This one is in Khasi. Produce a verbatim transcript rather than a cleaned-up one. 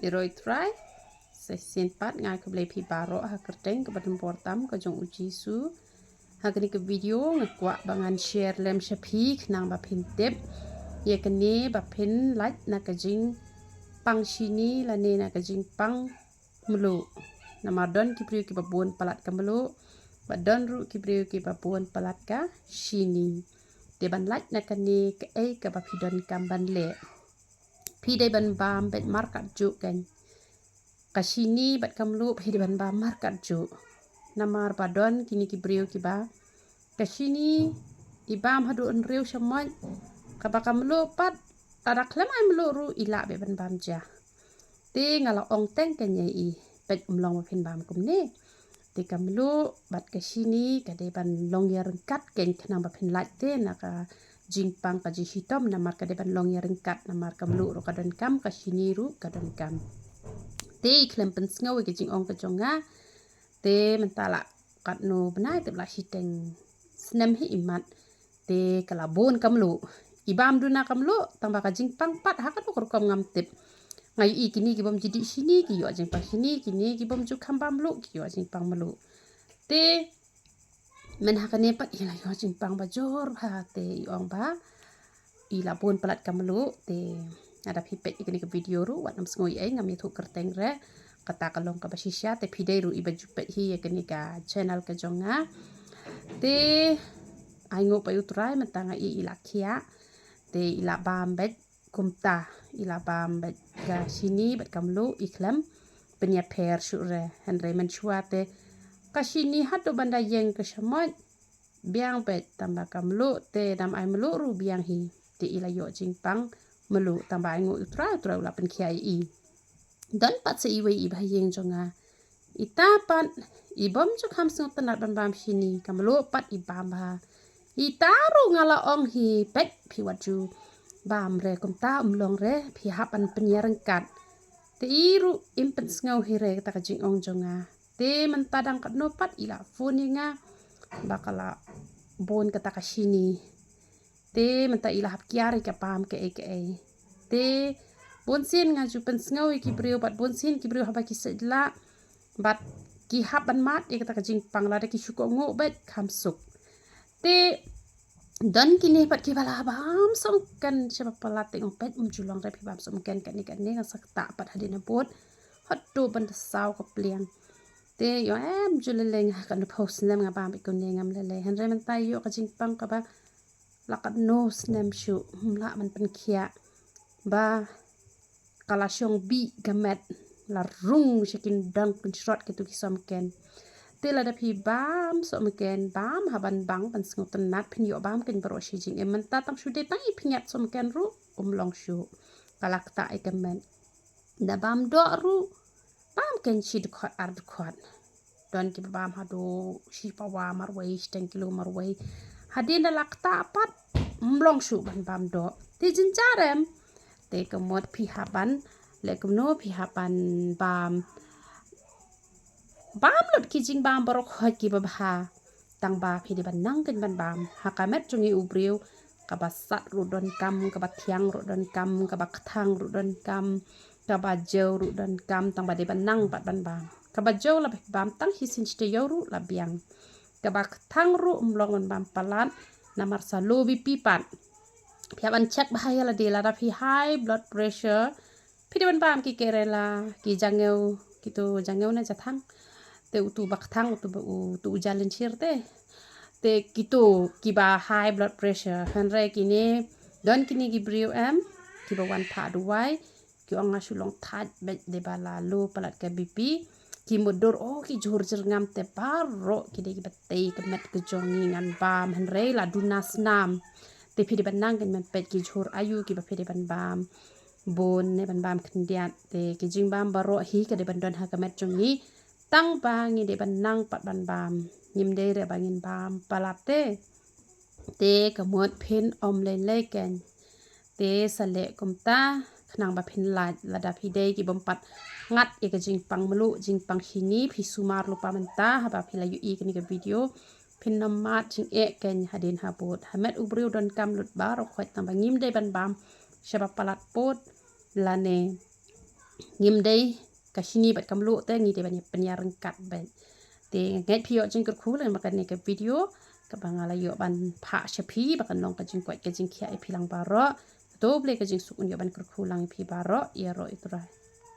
Ïaroh ïa u Trai. Sa shisien pat nga ai khublei phi baroh ha ka kyrteng kaba donbor tam ka jong u Jisu. Ha kane ka video nga kwah ba ngan share lem sha phi khnang ba phin tip ïa kane ba phin lait na ka jingpang shini lane na ka jingpang mluh. Namar don ki briew kiba bun palat ka mluh, bad don ruh ki briew kiba bun palat ka shini. Te ban lait na kane, kaei kaba phi donkam ban leh? Phi dei ban bam beit markatjuh keiñ. Ka shini bad ka mluh phi dei ban bam markatjuh. Namar ba don kine ki briew kiba ka shini i bam haduh hynriew shamoit, kaba ka mluh pat, lada khlem ai mluh ruh i lah beit ban bam ja. Te nga la ong teng keiñ ïa i, peit, ym long ba phin bam kumne. Te ka mluh bad ka shini ka dei ban long ïaryngkat keiñ khnang ba phin lait te na ka jingpang ka jingshitom, namar ka dei ban long ïaryngkat, namar ka mluh ruh ka donkam, ka shini ruh ka donkam. Te i khlem pynsngew ïa ka jingong ka jong nga. Te mynta la katno bnai, te la shiteng snem hi imat. Te ka la bun ka mluh. I bam duna ka mluh, tang ba ka jingpang pat ha kano ka rukom ngam tip. Nga ïohi kine ki bym ju dih shini ki ïoh jingpang shini, kine ki bym ju kham bam mluh ki ïoh jingpang mluh. Te myn ha kane pat i la ïoh jingpang ba jur bha, te i ong ba i la bun palat ka mluh. Te lada phi peit ïa kane ka video ruh, wat nym sngew ei, ngam ïathuh kyrteng re, kata ka long kaba shisha. Te phi dei ruh iba ju peit hi ïa kane ka channel ka jong nga. Te ai nguh pat ïa u Trai, mynta nga ïohi i la khiah. Te i la bam beit kumta, i la bam beit ka shini bad ka mluh, i khlem pynïapher shuh re. Hynrei mynshuwa te ka shini haduh ban da ïeng ka shamoit, biang beit, tang ba ka mluh te dam ai mluh ruh biang hi. Te i la ïoh jingpang mluh, tang ba ai nguh ïa u Trai, u Trai u la pynkhiah ïa i. Don pat sa iwei iba ha ïing jong nga, ita pat i bym ju kham sngewtynnat ban bam shini, ka mluh pat i bam bha. Ita ruh nga la ong hi, peit, phi wat ju bam re kumta, ym long re, phi hap ban pynïaryngkat. Te i ruh im pynsngew hi re kata ka jingong jong nga. Te mynta dang katno pat i la phone ïa nga ba ka la bun kata ka shini. Te mynta i la hap kiar ïa ka bam kaei kaei. Te bunsien nga ju pynsngew ïa ki briew, bad bunsien ki briew haba ki sait lah bad ki hap ban mad ïa kata ka jingpang, lada ki shu kohnguh beit kham suk. Te don kine pat kiba la bam sohmynken shaba palat, te nga ong, peit, ym ju long re, phi bam sohmynken katne katne, nga sa ktah pat hadien habud haduh ban da saw ka pliang. Te ïoh em ju lei lei, nga katno phew snem nga bam beit kumne, ngam lei lei. Hynrei mynta ïoh ka jingpang kaba la katno snem shuh, ym lah ban pynkhiah ba ka la shong bih ka met, la rung sha ki dang kynshrot kitu ki sohmynken. Te lada phi bam sohmynken, bam ha ban bang, ban sngewtynnat, phin ïoh bam keiñ baroh shi jingim. Mynta tang shu dei tang i pynïap sohmynken ruh ym long shuh, ka la ktah ïa ka met. Da bam doh ruh, bam keiñ shi dkhot ar dkhot. Don kiba bam haduh shi pawa marwei, shiteng kilo marwei. Hadien da la ktah pat, ym long shuh ban bam doh. Te jynjar em? Te ka mut phi hap ban leh kumno? Phi hap ban bam, bam lut ki jingbam baroh khoit kiba bha. Tang ba phi dei ban nang keiñ ban bam. Ha ka met jong ngi u briew, kaba sat ruh donkam, kaba thiang ruh donkam, kaba kthang ruh donkam, kaba jew ruh donkam, tang ba dei ban nang pat ban bam. Kaba jew lada phi bam tang shisien shi taïew ruh la biang. Kaba kthang ruh ym long ban bam palat, namar sa low B P pat. Phi hap ban check bha ïa lade, lada phi high blood pressure, phi dei ban bam ki Kerala, ki jangew, kitu jangew ne jathang. Te utu ba kthang, utu ba, utu u jalynshir te. Te kitu kiba high blood pressure. Hynrei kine, don kine ki briew em, kiba wan phah duwai, ki ong nga shu long thait beit, dei ba la low palat ka B P. Ki mutdur, oh, ki jhur jyrngam te baroh ki dei kiba tei ka met ka jong ngi, ngan bam, hynrei la duna snam. Te phi dei ban nang keiñ ban peit ki jhur aïu kiba phi dei ban bam bun ne ban bam khyndiat. Te ki jingbam baroh hi ka dei ban don ha ka met jong ngi, tang ba ngi dei ban nang pat ban bam. Ngim dei re ba ngin bam palat te. Te ka mut phin ym lei lei keiñ. Te sa leh kumta khnang ba phin lait. Lada phi dei ki bym pat ngat ïa ka jingpang mluh, jingpang shini, phi sumar lypa mynta haba phi la ïohi kane ka video. Phin nym mad jingeh keiñ hadien habud. Ha met u briew donkam lut baroh khoit, tang ba ngim dei ban bam shaba palat pud lane ngim dei ka shini bad ka mluh te ngi dei ban ïa pynïar ryngkat bad. Te nga ngeit phi ïoh jingkyrkhu lem bad kane ka video kaba nga la ïoh ban phah sha phi ba kan long ka jingkoit ka jingkhiah ïa phi lang baroh. To Blei ka jingsuk un ïoh ban kyrkhu lang ïa phi baroh, ïaroh ïa u Trai.